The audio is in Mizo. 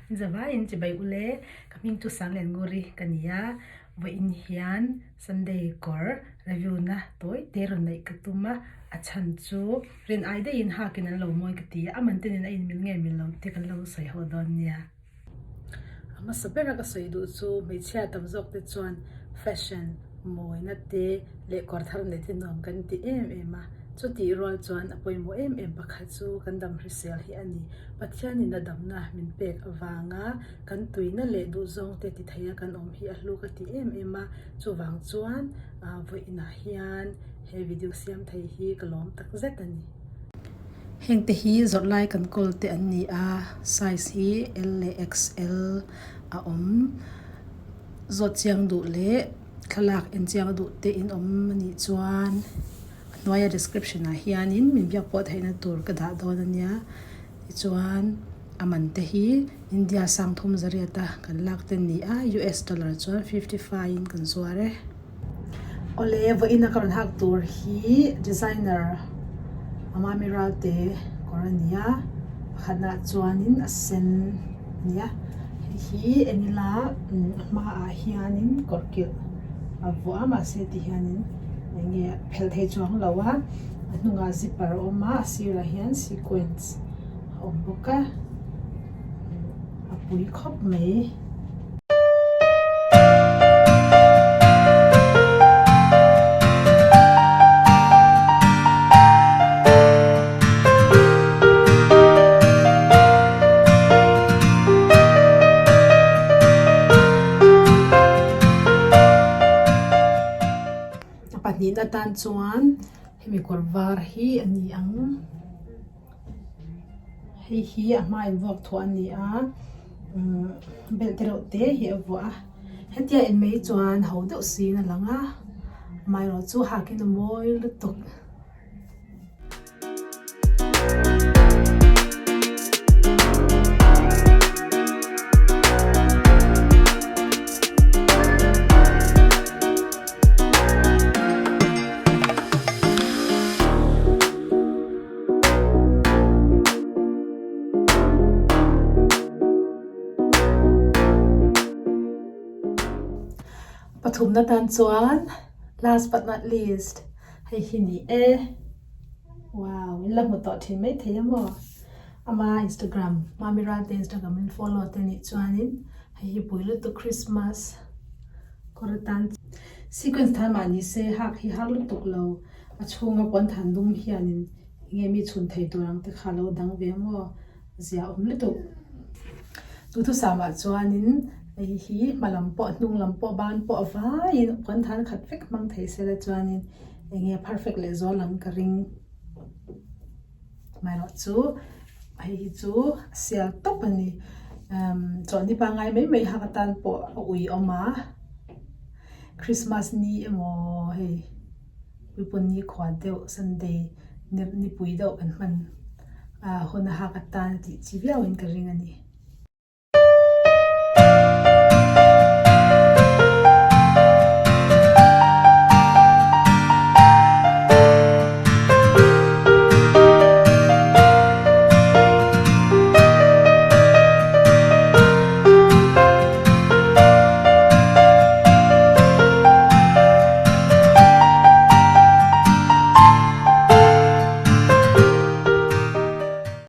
In zavaiin chibai ule, ka hming chu Sangliannguri ka ni a, vawiin hian Sunday kawr review na tawi te rawn neih ka tum a, a chhan chu rin ai daihin hakin an lo mawi ka ti a, a man te nen a inmil nge mil lo te kan lo sawi ho dawn nia. A hmasa bera ka sawi duh chu hmeichhia tam zawk te chuan fashion mawina te leh kawr thar neih te nuam kan ti em em a, chutih rual chuan a pawimawh em em pakhat chu kan dam hrisel hi a ni. Pathianin a damna min pek avanga kan tuina leh duhzawng te ti theia kan awm hi a hlu ka ti em em a, chuvang chuan vawiinah hian he video siam thei hi ka lawm tak zet a ni. Heng te hi zawrh lai kan kawl te an ni a, size hi L leh XL a awm. Zawt chiang duh leh thlalak en chiang duh te in awm a nih chuan a hnuaia description ah hianin min biak pawh theihna tur ka dah dawn a nia. Tichuan a man te hi India sangthum zariata kan lak te ni a, US dollar chuan 55 in kan zuar e. Awle, vawiin a ka rawn hak tur hi designer Amami Ralte kawr a ni a, pakhatnaah chuanin a sen a ni a, hei hi en ila a hmaah hianin kawr kilh a vuah a mahse ti hianin eng nge phelh thei chuang lo a, a hnungah zipper a awm a, a sirah hian sequence a awm bawk a. A pui khawp mai. A pahnihna tan chuan hemi kawr var hi a ni ang. Hei hi a hma in vuak thuah a ni a umm belt te reuh te hi a vuah a hetia en mai chuan ho deuh siin a lang a amaherawh chu hakin a mawi lutuk. Pathumna tan chuan last but not least hei hi ni e wow in la hmu tawh thin mai thei a maw ama Instagram Mami Ralte Instagram in follow te nih chuanin hei hi pui lutuk Christmas kawr atan sequence thar mah ni se hak hi har lutuk lo. A chhunga puan than dum hianin enge mi chhun thei tur ang te kha lo dang ve maw zia awm lutuk. Duhthusam ah chuanin hei hi hma lam pawh hnung lam pawh ban pawh a vaiin puan than khat vek hmang thei sela chuanin enge perfect leh zual ang ka ring. Amaherawh chu hei hi chu a sial tawp a ni umm chawlhni pangngai mai mai hak atan pawh a ui awm a Christmas ni emaw hei. Puipun ni khua deuh Sunday nipui deuh kan hman a hun a hak atan a tih chi viau in ka ring a ni.